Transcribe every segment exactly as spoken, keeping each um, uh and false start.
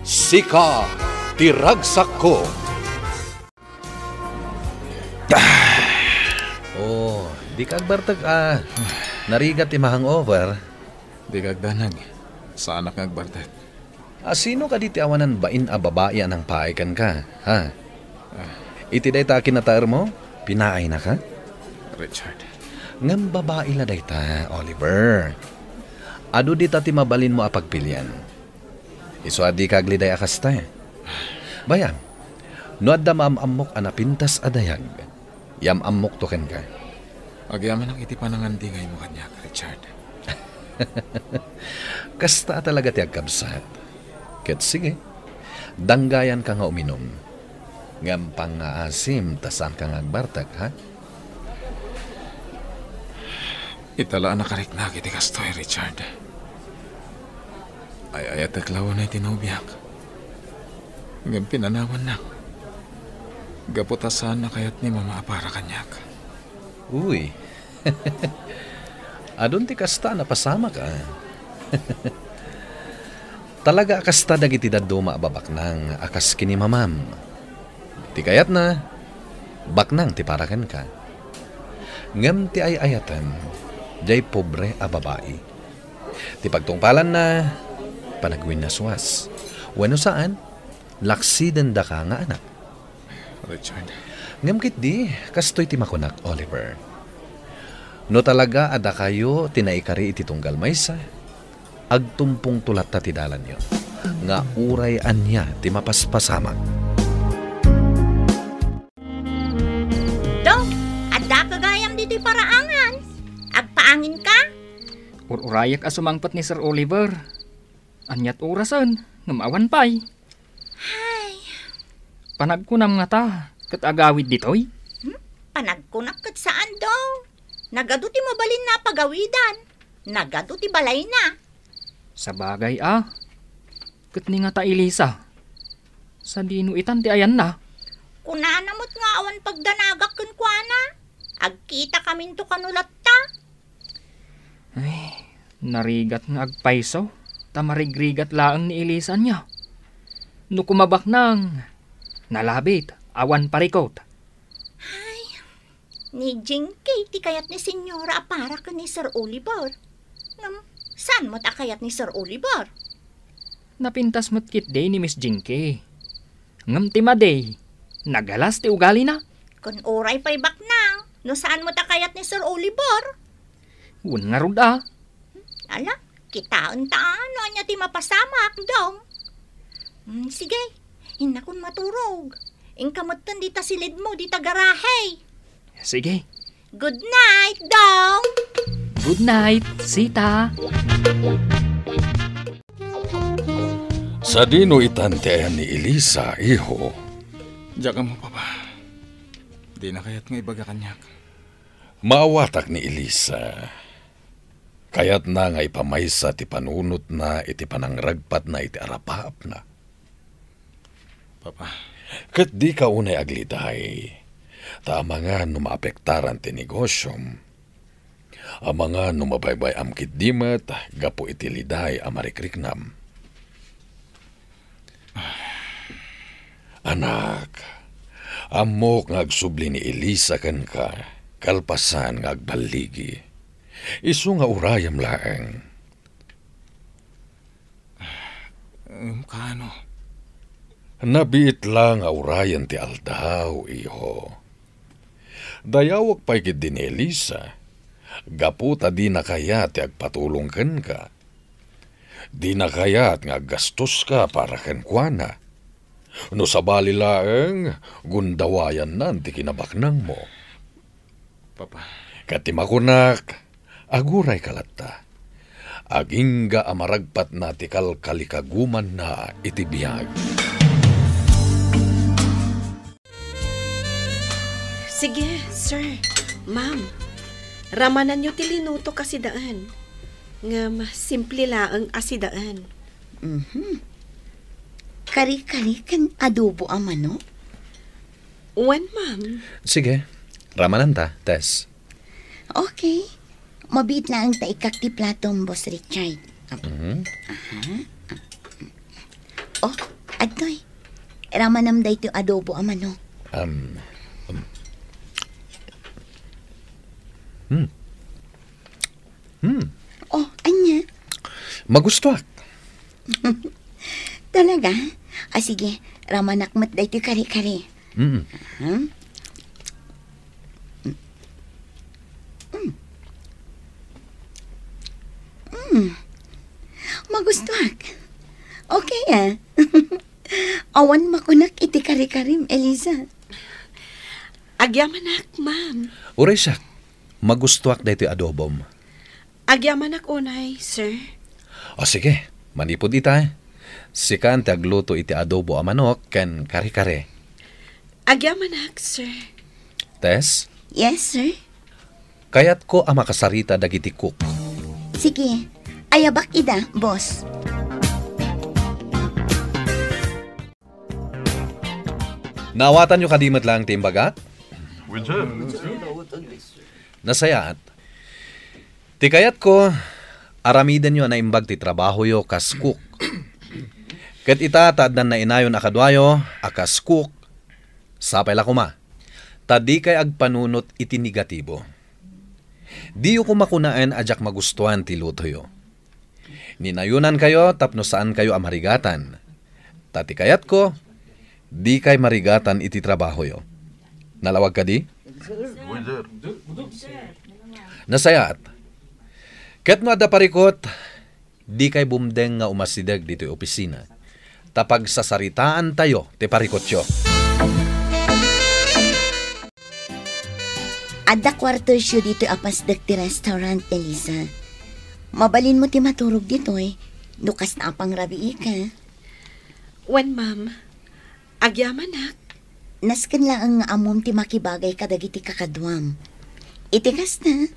Sika ti ragsakko. Oh, di ka agbartek a narigat ti ma-hangover? Di ka agdanag. Saanak nga agbartek. A, sino kadi ti awanan bain a babai a nangpaay kenka, ha? Ah. Iti dayta a kinataermo, pinaay na ka? Richard. Ngem babai la dayta, Oliver. Adu dita ti mabalinmo a pagpilian. Isu a dika agliday a kasta. Bay-am, no adda maam-ammok a napintas a dayag, yam-ammokto kenka. Agyamanak iti panangandigaymo kaniak, Richard. Kasta a talaga ti agkabsat. Ket sige, danggayanka nga uminum. Ngem pangngaasim ta saanka nga agbartek, ha? Ita la a nakariknak iti kastoy, Richard. Ay-ayatek la unay ti nobiak. Ngem pinanawannak. Gapu ta saan a kayat ni Mama a para kaniak. Uy. Adun ti kasta a napasamak, a. Talaga a kasta dagiti dadduma a babaknang a kas ken ni Mamam. Ti kayatna, baknang ti para kenka. Ngem ti ay-ayatem, diay pobre a babai. Ti pagtungpalanna, panagwinnaswas. Wenno saan, laksidendaka nga anak. Richard. Ngem ketdi, kastoy ti makunak, Oliver. No talaga a dakayo ti naikari iti tunggal maysa, agtumpongto latta ti dalanyo, nga uray ania ti mapaspasamak. Dong, addaka gayam ditoy paraangan. Agpaanginka? Ur-urayek a sumangpet ni Sir Oliver. Ania't orasen, ngem awan pay. Ay. Panagkunam ngata, ket agawid ditoy? Hmm? Panagkunak ket saan, Dong. Nagadu ti mabalinna a pagawidan. Nagadu ti balayna. Sabagay a. Ket ni ngata Elisa? Sadino itan ti ayanna? Kunana met nga awan pagdanagak kenkuana. Agkitakaminto kano latta. Ay, narigat nga agpayso, ta marigrigat laeng ni Elisa ania. No kumabaknang, nalabit, awan parikot. Ay, ni Jinky ti kayat ni Senyora a para ken ni Sir Oliver. Ngem, saan met a kayat ni Sir Oliver? Napintas met ketdi ni Miss Jinky. Ngem ti madi, nagalas ti ugalina. Ken uray pay baknang, no saan met a kayat ni Sir Oliver. Wen ngarud a. Ala, kitaenta no ania ti mapasamak, Dong. Hmm, sige, innakon maturog. Inka metten dita silidmo, dita garahe. Sige. Good night, Dong. Good night, Sita. Sadino itan ti ayan ni Elisa, iho? Diak ammo, Papa. Dina kayat nga ibaga kaniak. Maawatak ni Elisa. Kayatna nga ipamaysa ti panunotna iti panangragpatna iti arapaapna. Papa. Ket dika unay agliday, ta amangan no maapektaran ti negosiom. Amangan no mabaybay-am ketdi met gapu iti liday a marikriknam. Anak, ammok nga agsubli ni Elisa kenka, kalpasan nga agballigi. Isu nga urayem laeng. Ngem kaano? Nabiit la nga urayen ti aldaw, iho. Dayawek pay ketdi ni Elisa, gapu ta dina kayat ti agpatulong kenka. Dina kayat nga aggastoska para kenkuana. No sabali laeng, gundawayannan ti kinabaknangmo. Papa. Ket ti makunak, agurayka latta. Agingga a maragpatna ti kalkalikagumanna iti biag. Sige, sir, ma'am. Ramananyo ti linutok a sidaen. Ngem simple laeng a sidaen. Mhm. Kari-kari ken adobo a manok? Wen, ma'am. Sige. Ramananta, Tess. Okay. Mabiit laeng ta ikkak ti platom, Boss Richard. Mhm. Aha. Oh, Ramanam daytoy adobo a manok. Um, um. Hmm. Hmm. Oh, ania? Magustuak. Talaga? Ah, sige, ramanak met daytoy kare-kare. Mm. Hmm? Mm. Mm. Magustuak. Okay, ah. Awan makunak iti kare-karem, Eliza. Agyamanak, ma'am. Uray siak, magustuak daytoy adobom. Agyamanak unay, sir. O sige, manipud ita, sikan ti agluto iti adobo a manok ken kare-kare. Agyamanak, sir. Tess? Yes, sir. Kayatko a makasarita dagiti cook. Sige, ayabak ida, boss. Naawatanyo kadi met laeng ti imbagak? Wen, sir. Nasayaat. Ti kayatko, aramidenyo a naimbag ti trabahoyo kas cook. Ket ita ta addan nainayon a kaduayo a kas cook, sapay la koma, ta dikay agpanunot iti negatibo. Diyo koma kunaen a diak magustuan ti lutoyo. Ninayonankayo tapno saankayo a marigatan. Ta ti kayatko, dikay marigatan iti trabahoyo. Nalawag kadi? Nasayaat. Ket no adda parikut, dikay bumdeng nga umasideg ditoy opisina. Ta pagsasaritaantayo ti parikutyo. Adda quartersyo ditoy a pasdek ti restaurant, Elisa. Mabalinmo ti maturog ditoy, no kasna a pangrabiika. Wen, ma'am. Agyamanak. Nasken laeng nga ammom ti makibagay kadagiti kakaduam. Iti kasta,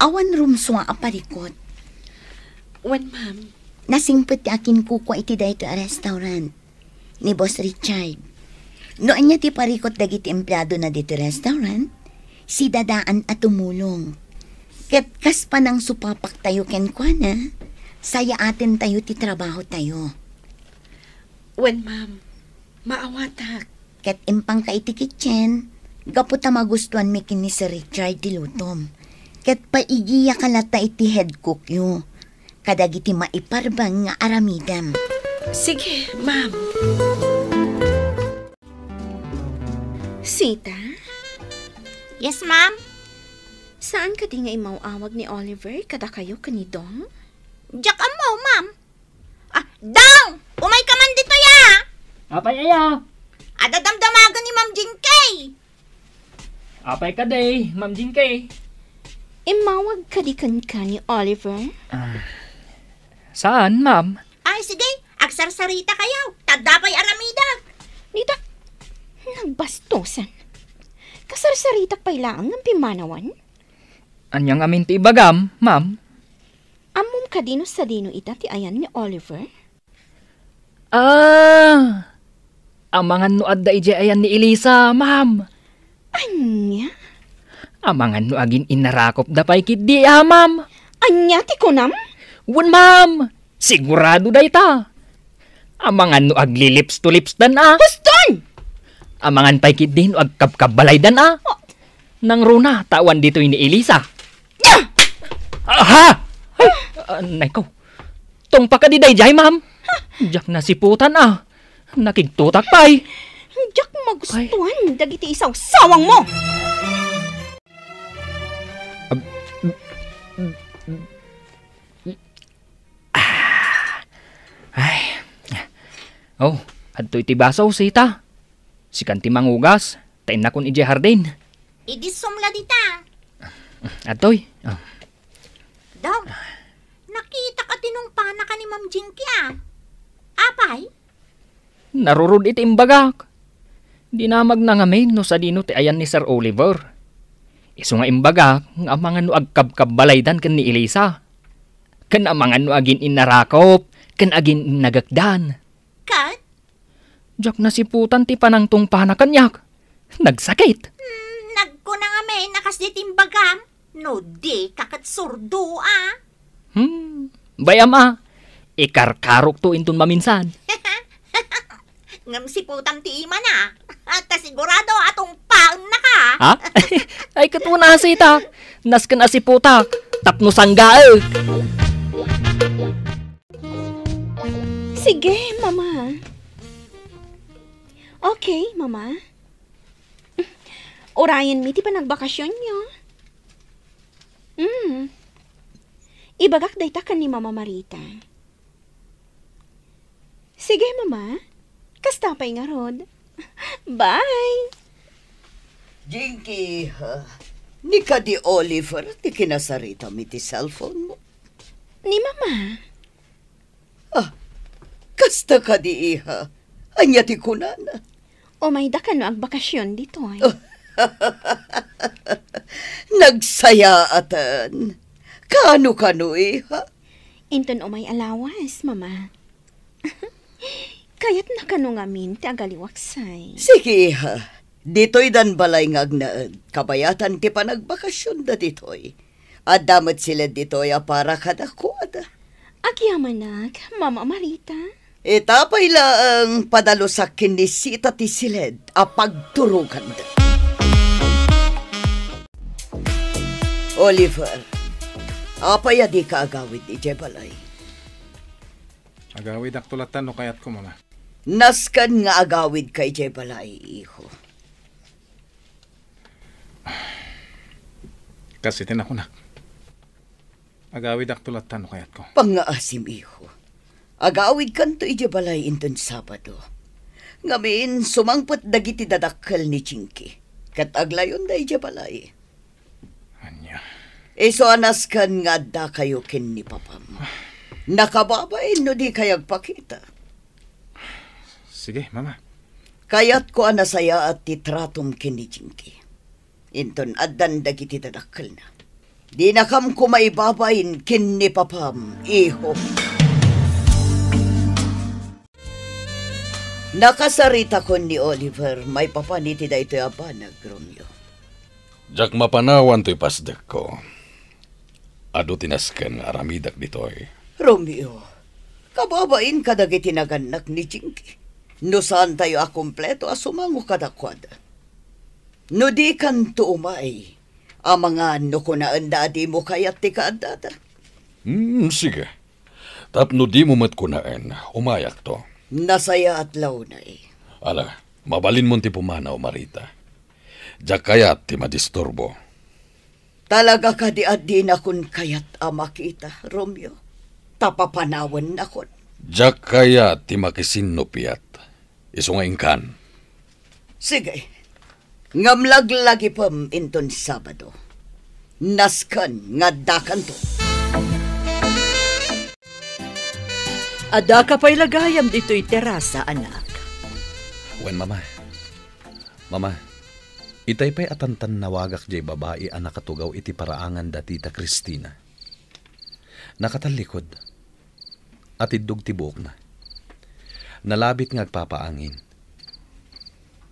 awan rumsua a parikut. Wen, ma'am. Nasingpet ti akinkukua iti daytoy a restaurant. Ni Boss Richard. No ania ti parikut dagiti empleadona ditoy restaurant, sidadaan a tumulong. Ket kas panangsupapaktayo kenkuana, sayaatentayo ti trabahotayo. Wen, ma'am, maawatak. Ket impangka iti kitchen, gapu ta magustuanmi ken ni Sir Richard ti lutom. Ket paigiyaka latta iti head cookyo. Kadagiti maiparbeng nga aramidem. Sige, ma'am. Sita? Yes, ma'am? Saan kadi nga immaw-awag ni Oliver kadakayo ken ni Dong? Diak ammo, ma'am. Ah, Dong! Umayka man ditoy, a! Apay aya? Adda damdamagen ni Ma'am Jinky! Apay kadi, Ma'am Jinky? Immawag kadi kenka ni Oliver? Ah, saan, ma'am? Ay, sige, agsarsarita kayo. Tadda pay aramidek. Nita, nagbastosan. Kasarsaritak pay laeng ngem pimmanawan? Ania ngamin ti ibagam, ma'am? Ammom kadi no sadino ita ti ayan ni Oliver? Ah! Amangan no adda idiay ayan ni Elisa, ma'am. Ania? Amangan no agin-innarakopda pay ketdi, a, ma'am. Ania ti kunam? Wen, ma'am. Sigurado dayta. Amangan no aglilips to lips dan, a. Huston! Amangan pay ketdi no agkabkabbalaydan, a. Oh. Nangruna ta awan ditoy ni Elisa. Aha! Ay, anay ko. Tungpa kadi daydiay, ma'am? Diak nasiputan, a. Nakigtutak pay. Diak magustuhan dagiti isawsawang mo. Ab-, ah. Ay. Oh, adtoy ti baso, Sita. Sikan ti mangugas, ta innakon idiay hardin. Idi sumla dita. Adtoy. Ah. Dong, nakitak a tinungpanaka ni Ma'am Jinky, a. Apay? Narurod iti imbagak. Dinamagna ngamin no sadino ti ayan ni Sir Oliver. Isu nga imbagak nga amangan no agkabkabbalaydan ken ni Elisa. Ken amangan no agin-innarakop ken agin-innagekdan. Ket? Diak nasiputan ti panangtungpana kaniak. Nagsakit. Hmm, nagkuna ngamin a kas diay ti imbagam. No dika ket surdo, a. Hmm, bay-am, a. Ikarkarokto inton maminsan. Ngem siputam ti imana. Ta sigurado a tungpaennaka. Ha? Ay, ket unasi ta. Nasken a siputak tapno sanggaek. Sige, Mama. Okay, Mama. Urayenmi ti panagbakasionyo. Mm. Ibagak dayta ken ni Mama Marita. Sige, Mama. Kasta pay ngarud. Bye! Jinky, ha? Ni kadi Oliver ti kinasaritam iti cellphone mo? Ni Mama. Ah, kasta kadi, iha? Ania ti kunana? Umayda kano agbakasion ditoy. Nagsayaatan. Kano-kano, iha? Inton umay a lawas, Mama. Kayatna kano ngamin ti agaliwaksay. Sige, iha. Ditoy dan balay nga agnaed. Kabayatan ti panagbakasionda ditoy. Adda met siled ditoy a para kadakuada. Agyamanak, Mama Marita. Ita pay laeng padalusak ken ni Sita ti siled a pagturoganda. Oliver, apay a dika agawid idiay balay? Agawidakto latta no kayatko, Mama. Nasken nga agawidka idiay balay, iho. Kas iti nakunak. Agawidakto latta no kayatko. Pangngaasim, iho. Agawidkanto idiay balay inton Sabado. Ngamin, sumangpet dagiti dadakkel ni Jinky, ket aglayonda idiay balay. Ania? Isu a nasken nga addakayo ken ni Papam. Nakababain no dikay agpakita. Sige, Mama. Kayatko a nasayaat ti tratom ken ni Jinky. Inton addan dagiti dadakkelna. Dinakam koma ibabain ken ni Papam, iho. Nakasaritakon ni Oliver maipapan iti daytoy a banag, Romeo. Diak mapanawan toy pasdekko. Adu ti nasken nga aramidek ditoy. Romeo, kababain kadagiti nagannak ni Jinky. No saantayo a kompleto a sumango kadakuada. No dikanto umay, amangan no kunaenda a dimo kayat ti kaaddada. Hmm, sige. Tapno dimo met kunaen, umayakto. Nasayaat la unay. Ala, mabalinmon ti pumanaw, Marita. Diak kayat ti madisturbo. Talaga kadi a dinakon kayat a makita, Romeo? Ta papanawennakon. Diak kayat ti makisinnupiat. Isu nga inkan. Sige. Ngem laglagipem inton Sabado. Nasken nga addakanto. Addaka pay la gayam ditoy terasa, anak. Wen, Mama. Mama, itay pay a tantannawagak diay babai a nakatugaw iti paraangan da Tita Cristina. Nakatallikod. Atiddog ti buokna. Nalabit nga agpapaangin.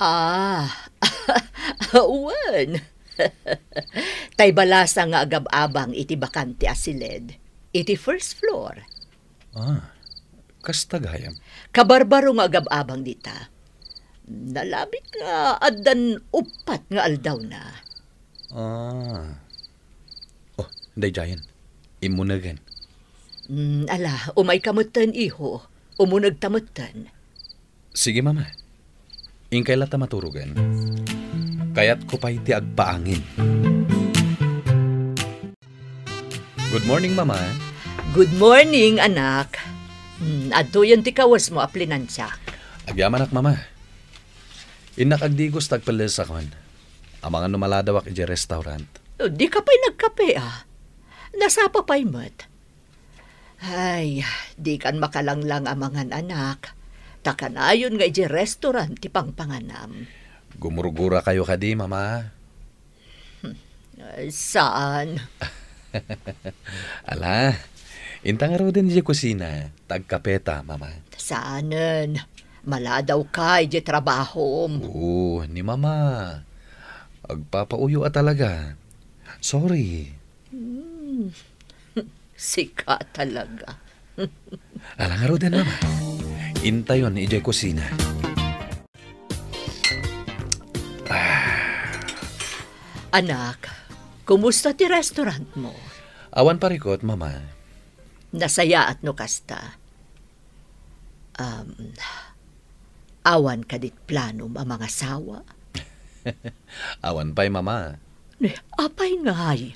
Ah, wen. Tay balasa nga agab-abang iti bakante a siled, iti first floor. Ah, kasta gayam. Kabarbaro nga agab-abang dita. Nalabit nga addan uppat nga aldawna. Ah. Oh, daydiayen. Immunegen. Mm, ala, umayka metten, iho. Umunegta metten. Sige, Mama. Inkay latta maturogen. Kayatko pay ti agpaangin. Good morning, Mama. Good morning, anak. Hmm, adtoyen ti kawesmo a plinansiak. Agyamanak, Mama. Innak agdigos ta agpellesakon. Amangan no maladawak idiay restaurant. Dika pay nagkape, a? Nasapa pay met. Ay, dikan makalanglang amangan, anak. Ta kanayon nga idiay restaurant ti pangpanganam. Gumurgurakayo kadi, Mama? Ay, saan? Ala, inta ngaruden idiay kusina, ta agkapeta, Mama. Saanen, maladawka idiay trabahom. Oo, ni Mama. Agpapauyo a talaga. Sorry. Hmm. Sika talaga. Ala ngaruden, Mama. Intayon idiay kusina. Anak, kumusta ti restaurant mo? Awan parikut, Mama. Nasayaat no kasta. Um, awan kadit planom a mangasawa? Awan pay, Mama. Ne, apay ngay?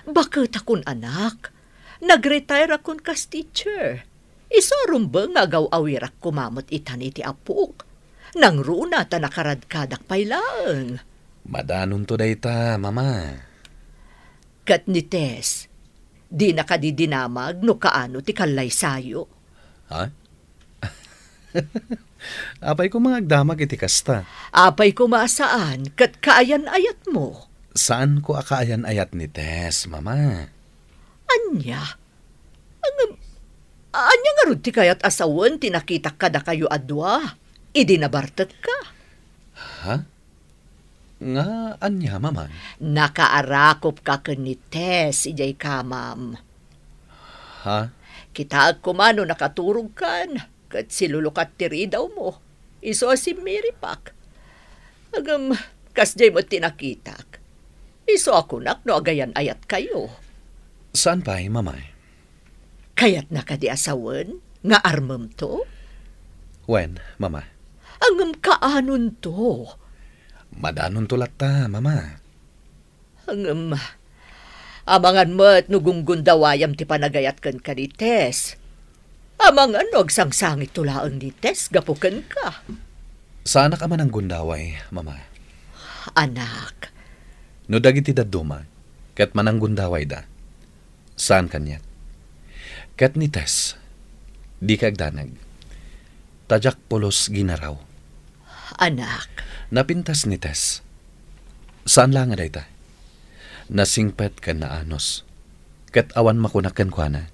Baketakon, anak. Nag-retire akon kas teacher. Isu a rumbeng nga agaw-awirak koma met itan iti apok. Nangruna ta nakaradkadak pay laeng. Madanonto dayta, Mama. Ket ni Tess, dina kadi dinamag no kaano ti kallaysayo? Ha? Apay koma nga agdamag iti kasta? Apay koma a saan, ket kaayan-ayatmo. Saanko a kaayan-ayat ni Tess, Mama. Ania? Ngem, ania ngarud ti kayat a sawen ti nakitak kadakayo a dua idi nabartekka? Ha? Nga ania, Mama? Nakaarakopka ken ni Tess idiay kamam. Ha? Kitaek koma no nakaturogkan, ket silulukat ti ridawmo. Isu a simmiripak. Ngem, kasdiay met ti nakitak. Isu a kunak no agayan-ayatkayo. Saan pay, Mama? Kayatna kadi a sawen nga armemto? Wen, Mama. Ngem kaanonto? Madanonto latta, Mama. Ngem, amangan met no gunggundawayam ti panagayat ken kadi Tess. Amangan no agsangsangitto laeng ni Tess gapu kenka. Saanak a mananggundaway, Mama. Anak. No dagiti dadduma, ket mananggundawayda, saan kaniak. Ket ni Tess, dika agdanag. Ta diak pulos ginaraw. Anak. Napintas ni Tess. Saan la nga dayta. Nasingpet ken naanus. Ket awan makunak kenkuana.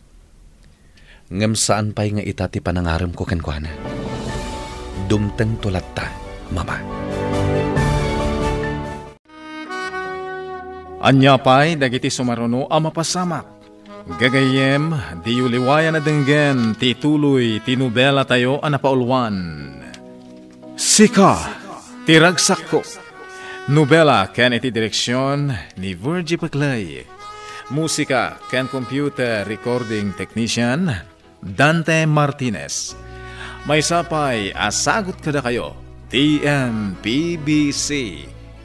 Ngem saan pay nga ita ti panangaremko kenkuana. Dumtengto latta, Mama. Ania pay dagiti sumaruno a mapasamak? Gagayyem, diyo liwayan a denggen ti ituloy ti nobelatayo a napauluan, Sika ti Ragsakko. Nobela ken iti direksion ni Virgie Peclay. Musika ken computer recording technician, Dante Martinez. Maysa pay a sagut kadakayo ti M P B C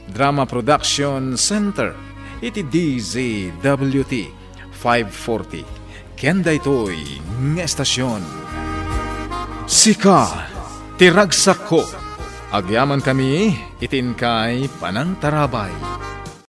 Drama Production Center iti D Z W T five forty. Ken daytoy nga estasion, Sika ti Ragsakko. Agyamankami iti inkay panangtarabay.